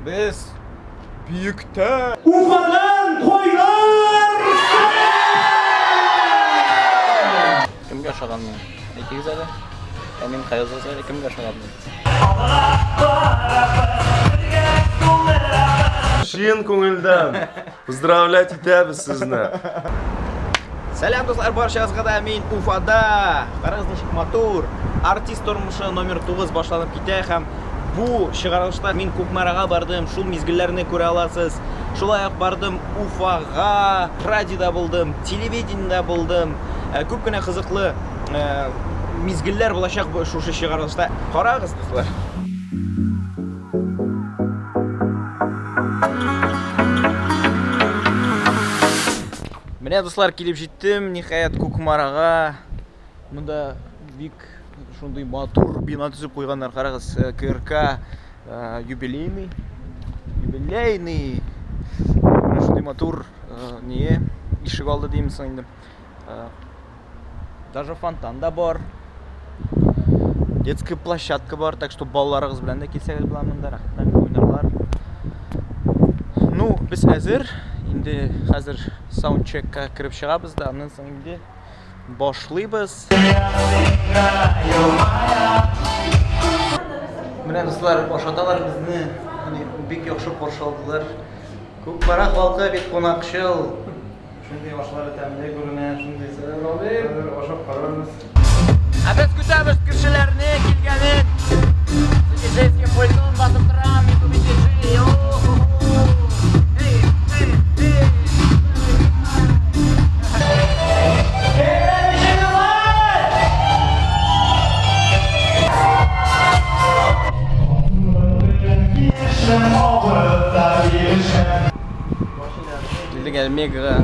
Без биектә. Уфадан кайнар сәлам! Кемгә ошаганмын? Әйтегез әле. Ә мин кайгызыгыз әле, кемгә ошаганмын? Чын күңелдән поздравлять итәбез сезне. Сәлам, дуслар, барчагызга да, мин Уфада. Карагыз, ничек матур. Артист тормышы номер 9 башланып китә һәм бу чыгарылышта мин Кукмарага бардым, шул мизгелләрне күрә аласыз. Шулай ук бардым Уфага, радиода булдым, телевидениедә булдым. Күп кенә кызыклы мизгелләр булачак бу шушы чыгарылышта. Карагыз, дуслар. Менә, дуслар, килеп җиттем, ниһаять, Кукмарага. Монда бик шундый матур бина төзеп куйганнар. Карагыз, КРК юбилейный. Юбилейный. Менә шундый матур не ишек алды димме соң инде. Даже фонтан да бар. Детская площадка бар, так что балаларыгыз белән дә килсәгез була монда, рәхәтләнеп уйнарлар. Ну, без әзер. Инде хәзер саундчекка кереп чыгабыз да, аннан соң инде башлыйбыз. Менә, дуслар, ашаталар безне. Менә бик яхшы каршы алдылар. Кукмара халкы бик кунакчыл. Шундый ашлары тәмле күренә, шундый сәлам. Ашап карарбыз. Ә без көтәбез кешеләрне килгәнен. Диджейский пультон басып торам, мин бу диджей. Эй, эй, эй. Килдек әле Мегага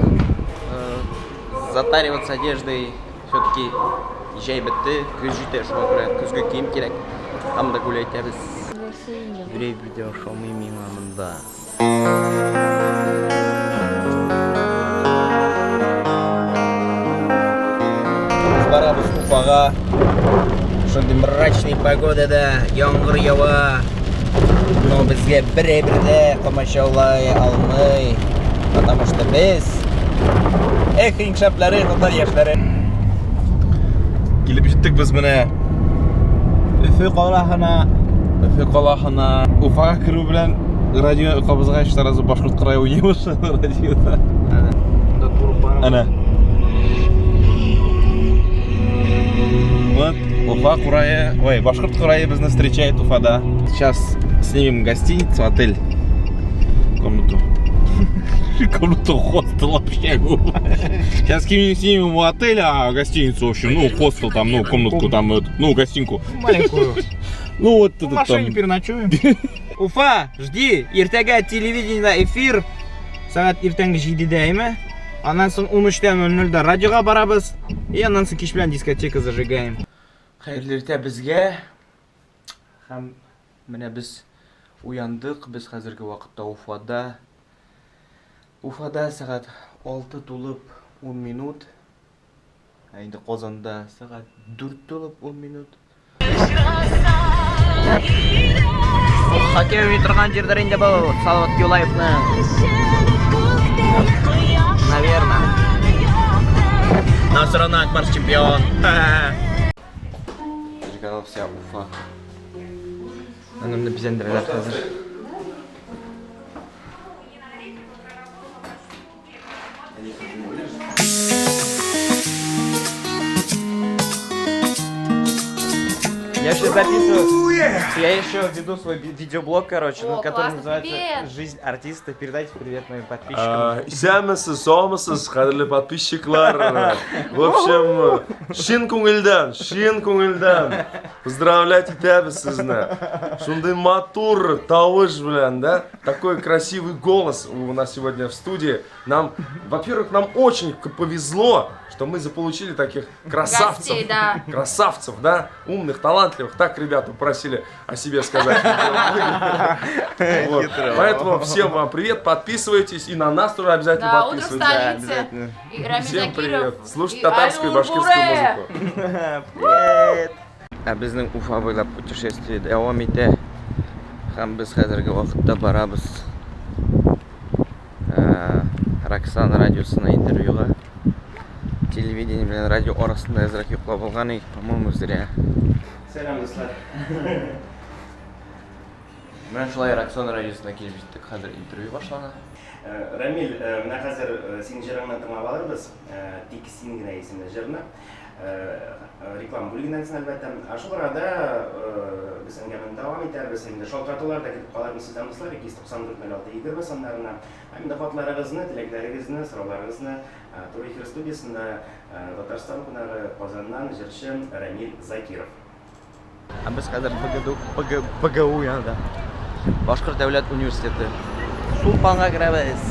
затариваться одеждой. Все-таки җәй бетте, көз җитә, шуңа күрә көзге кием кирәк. Там да гулять итәбез. Берәй бер дә ошамый миңа монда. Без барабыз Уфага. Шундый мрачный погодада яңгыр ява. Но безгә бер бер дә комачаулай алмый. Потому что без эх, иң шәпләре, татар яшьләре. Килеп җиттек без менә Өфе каласына. Өфе каласына. Уфага керү белән радио кабызгач сразу башкорт крае уйный башлады радиода. Монда туры барабыз. Әнә. Вот Уфа курае, ой, башкорт курае безне встречает Уфада. Сейчас снимем гостиницу, отель, комнату. Комнату хостел общагу. Сейчас снимем у отеля, а гостиницу, в общем, ну, хостел там, ну, комнатку там, вот, ну, гостинку. Маленькую. Ну, вот В этот машине там. переночуем. Уфа, жди, иртәгә телевидениедә эфир. Сәгать иртәнге 7-дә, әйме? Аннан соң 13:00-дә радиога барабыз. И аннан соң кич белән дискотека зажигаем. Хәерле иртә безгә. Һәм менә без уяндык. Без хәзерге вакытта Уфада. Уфада сәгать 6 тулып 10 минут. Ә инде Казанда сәгать 4 тулып 10 минут. Хоккей уйный торган җирдер инде бу, Салават Юлаевның. Наверно. Но все равно Акбарс чемпион. Телеканал вся Уфа. Аны бизәндерәләр хәзер. Я еще записываю. Я еще веду свой видеоблог, короче, О, который классно, называется привет. «Жизнь артиста». Передайте привет моим подписчикам. Исәнмесез, саумысыз, кадерле подписчиклар. В общем, чын күңелдән, чын күңелдән поздравлять итәбез сезне. Шундый матур тавыш белән, да? Такой красивый голос у нас сегодня в студии. Нам, во-первых, нам очень повезло, что мы заполучили таких красавцев. Гостей, да. Красавцев, да? Умных, талантливых. Так ребята просили о себе сказать. Вот. Поэтому всем вам привет, подписывайтесь и на нас тоже обязательно Да, утро в подписывайтесь. столице. И Рамиль Всем Закиров. привет. Слушать и татарскую и Айнур башкирскую Буре. музыку. Привет! Ә безнең Уфа буйлап путешествие дәвам итә. Һәм без хәзерге вакытта барабыз Роксан радиосына интервьюга. Телевидение белән радио арасында әзрәк йоклап алган идек, по-моему, зря. Сәлам, дуслар. Менә шулай Роксан радиосына килеп җиттек. Хәзер интервью башлана. Рамил, менә хәзер синең җырыңны тыңлап алырбыз. Тик син генә исемле җырны. Реклама бүлегеннән соң, әлбәттә. Ә шул арада без әңгәмәне дәвам итәрбез. Инде шалтыратулар да көтеп калырбыз сездән, дуслар. 294 06 20 саннарына. Һәм инде хатларыгызны, теләкләрегезне, сорауларыгызны туры эфир студиясендә Татарстан кунагы Казаннан җырчы Рамил Закиров. Ә без хәзер БГДУ, БГ, БГУ янында. Башкорт дәүләт университеты. Сулпанга керәбез.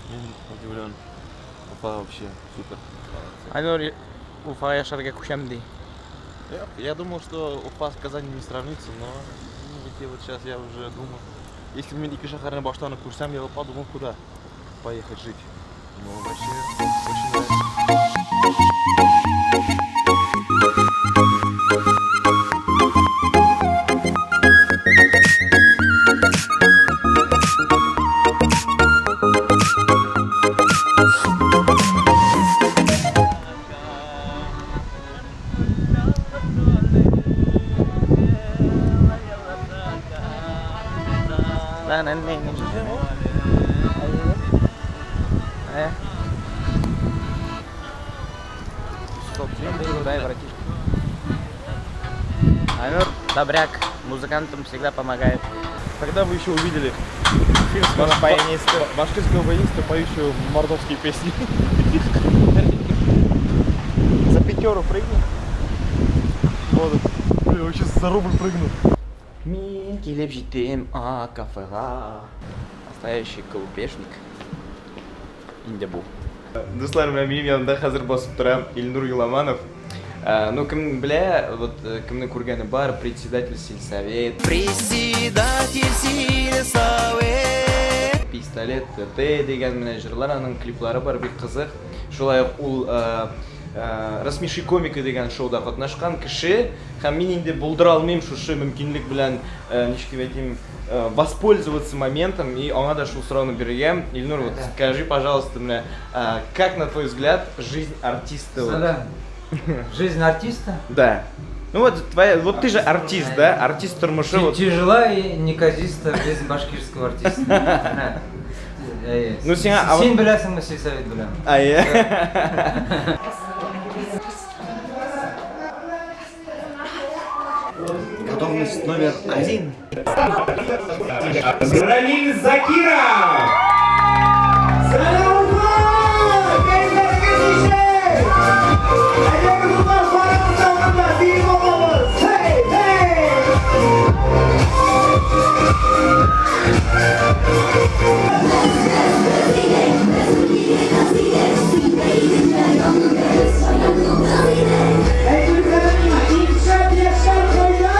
Мин удивлен. Уфа вообще супер. Айнур Уфага яшәргә күчәм ди. Я думал, что Уфа с Казанью не сравнится, но видите, вот сейчас я уже думаю, если бы мин ике шәһәрне баштан ук күрсәм, я бы подумал, куда поехать жить. Ну, вообще, очень нравится. Стоп, дай, братишка. Айнур, добряк, музыкантам всегда помогает. Когда вы еще увидели баяниста. Башкирского баяниста, поющего мордовские песни? За пятеру прыгни. Вот. Блин, вообще за рубль прыгну. Мин килеп җиттем а кафега. Настоящий каупешник. Инде бу. Дуслар, менә минем янымда хәзер басып тора Илнур Юламанов. Ну, кем белә, вот кемне күргәне бар, председатель сельсовет. Председатель сельсовет. Пистолет ТТ дигән менә җырлар, аның клиплары бар, бик кызык. Шулай ук ул «Рассмеши комика» дигән шоуда катнашкан кеше, һәм мин инде булдыра алмыйм шушы мөмкинлек белән, ничек дип әйтим, воспользоваться моментом и аңа да шул сорауны бирергә. Илнур, вот скажи, пожалуйста, менә, как, на твой взгляд, жизнь артиста? Вот? Сәлам. Жизнь артиста? Да. Ну вот твоя, вот ты же артист, да? Артист тормышы. Вот. Тяжела и неказиста жизнь башкирского артиста. Ну, сиңа, а вот- Син беләсеңме, сельсовет беләме? А, Готовность номер один. Рамиль Закиров! Сәлам, Уфа! Кәефләрегез ничек? Әйдәгез, дуслар, барыбыз да монда биеп алабыз! Хей, хей! Әйтегез миңа, иң шәп яшьләр кайда?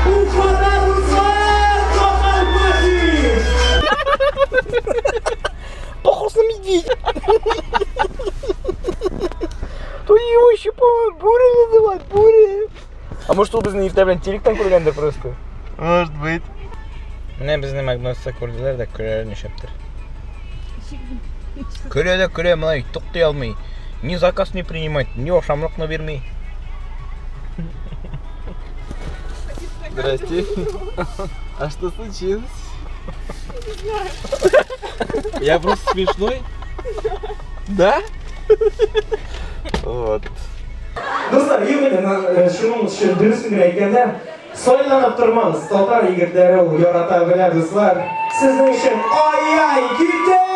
Уфада, дуслар! Тоталь party! Похож на медведя. То его еще, по-моему, Буря называют, Буря. А может, ул безне иртә белән телектан күргәндер просто? Может быть. Менә безне Макдональдста күрделәр дә көләләр нишләптер. Көлә дә көлә, малай, туктый алмый. Ни заказ не принимать, ни ашамлыкны бирми. Здрасте. А что случилось? Я просто смешной? Да? Вот. Дуслар, юк инде, шуның өчен дөресен генә әйткәндә, сайланып тормагыз. Татар егетләре ул ярата белә, дуслар. Сезнең өчен ай-яй китә!